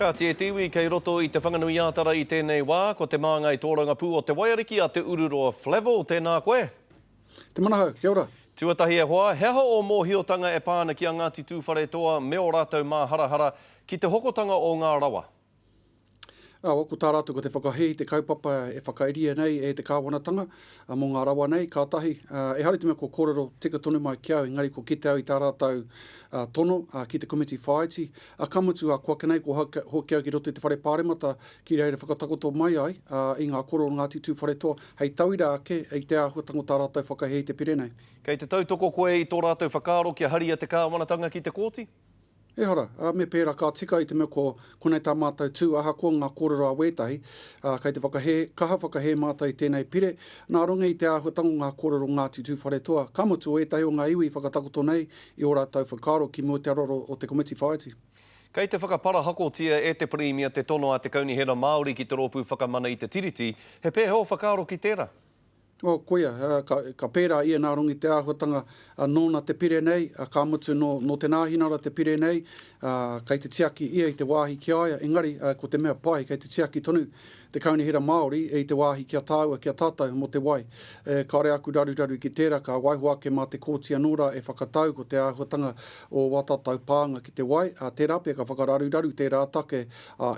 Kāti e te iwi, kei roto i Te Whanganui-ā-Tara i tēnei wā, ko te māngai tōrangapū o Te Waiariki a Te Ururoa Flavell, tēnā koe. Te Manahau, kia ora. Tuatahi e hoa, he aha ō mōhiotanga e pā ana ki a Ngāti Tūwharetoa me ō rātou māharahara ki te hokotanga o ngā rawa? Ā, ko tā rātou ko te whakahē i te kaupapa e whakairia nei e te kāwanatanga mō ngā rawa nei, kātahi, ehara i te mea kua kōrero tika tonu mai ki au, engari kua kite au i tā rātou tono ki te komiti whāiti, ka mutu, ko ake nei kua hoki au ki roto i te whare pāremata ki reira whakatakoto mai ai i ngā kōrero o Ngāti Tūwharetoa hei tauira ake i te āhuatanga o tā rātou whakahē i te pire nei. Kei te tautoko koe i tō rātou whakaaro kia haria te kāwanatanga ki te kōti? Ehara, ā, me pērā ka tika i te mea ko konei tā mātou tū ahakoa ngā kōrero a wētahi, ā, kei te whakahē, kaha whakahē mātou i tēnei pire, nā runga i te āhuatanga o ngā kōrero o Ngāti Tūwharetoa, ka mutu o ētahi o ngā iwi i whakatakoto nei i ō rātou whakaaro ki mua te aroaro o te Komiti Whāiti. Kei te whakaparahakotia e te Pirimia te tono a te Kaunihera Māori ki te Rōpū Whakamana i te Tiriti, he pēhea ō whakaaro ki tērā? Oh, koia, ka, ka pērā ia nā runga i te āhuatanga nōna te pire nei, ka mutu nō, nō te Nāhinara te pire nei, kei te tiaki ia i te wāhi ki a ia, engari ko te mea pai kei te tiaki tonu te Kaunihera Māori i te wāhi ki a tāua, ki a tātou mō te wai. E, kāore aku raruraru ki tērā, ka waiho ake mā te kōti anō rā e whakatau ko te āhuatanga o wā tātou pānga ki te wai, ā, tērā pea ka whakararuraru tērā take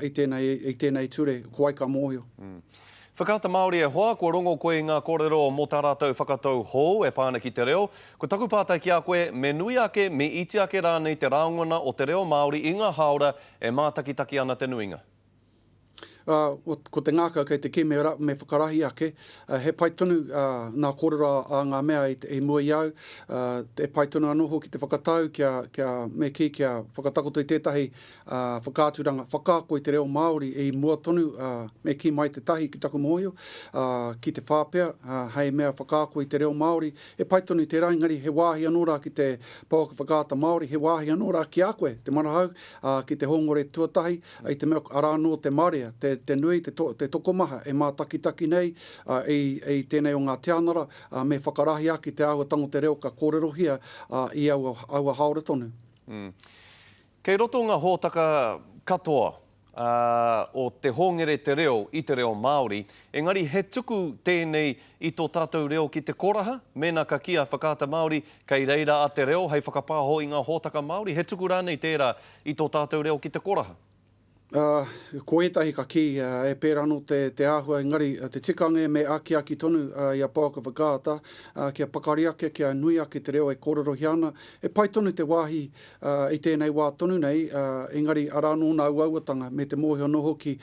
i tēnei, i tēnei ture, ko wai ka mōhio. Mm. Whakaata Māori e hoa, kua rongo koe i ngā kōrero mō tā rātou whakatau hou e pā ana ki te reo. Ko taku pātai ki a koe, me nui ake, me iti ake rānei te rāngona o te reo Māori i ngā hāora e mātakitaki ana te nuinga? Ā, ko te ngākau kei te kī me, me whakarahi ake. He pai tonu ngā kōrero a ngā mea i, i mua i au. E pai tonu anō hoki te whakatau kia, kia, me kī kia whakatakoto i tētahi ā, whakaaturanga whakaako i te reo Māori i mua tonu, ā, me kī mai te tahi ki taku mōhio, ā, ki te whā pea, ā, hei mea whakaako i te reo Māori. E pai tonu tērā, engari he wāhi anō rā ki te pouaka whakaata Māori, he wāhi anō rā ki a koe, te Manahau, ā, ki te hōngore tuatahi, i te mea arā anō te marea, te, te nui, te to, te tokomaha e mātakitaki nei, ā, i, i tēnei o ngā tianara, ā, me whakarahi ake te āhuatanga o te reo ka kōrerohia, ā, i aua, aua hāora tonu. Mm. Kei roto ngā hōtaka katoa o te hōngere te reo i te reo Māori, engari he tuku tēnei i tō tātou reo ki te koraha, mēnā ka kī a Whakaata Māori kei reira a te reo hei whakapāho i ngā hōtaka Māori, he tuku rānei tērā i tō tātou reo ki te koraha? Ā, ko ētahi ka kī, e pērā anō te, te āhua, engari te tikanga me akiaki tonu i a Pouaka Whakaata kia pakari ake, kia nui ake te reo e kōrerohia ana. E pai tonu te wāhi i tēnei wā tonu nei, engari arā anō ōna uauatanga me te mōhio anō hoki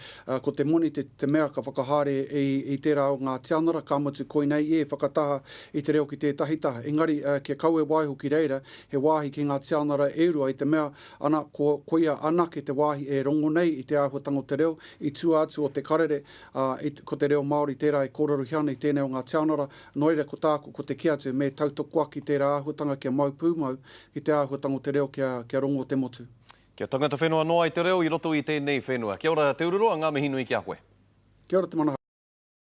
ko te moni te, te mea ka whakahaere i, i tērā o ngā tianara, ka mutu koinei e whakataha i te reo ki tētahi taha. Engari kia kaua e waiho ki reira, he wāhi ki ngā tianara e rua i te mea Ana, ko, koia anake te wāhi e rongo nei i te āhuatanga o te reo, i tua atu o te karere, ā, i, ko te reo Māori tērā e kōrerohia ana i tēnei o ngā tianara, nō reira ko tāku, ko te kī atu, me tautoko ake tērā āhuatanga kia mau pūmau ki te āhuatanga o te reo kia, kia rongo te motu. Kia tangata whenua noa ai te reo i roto i tēnei whenua. Kia ora Te Ururoa, ngā mihi nui ki a koe. Kia ora Te Manahau.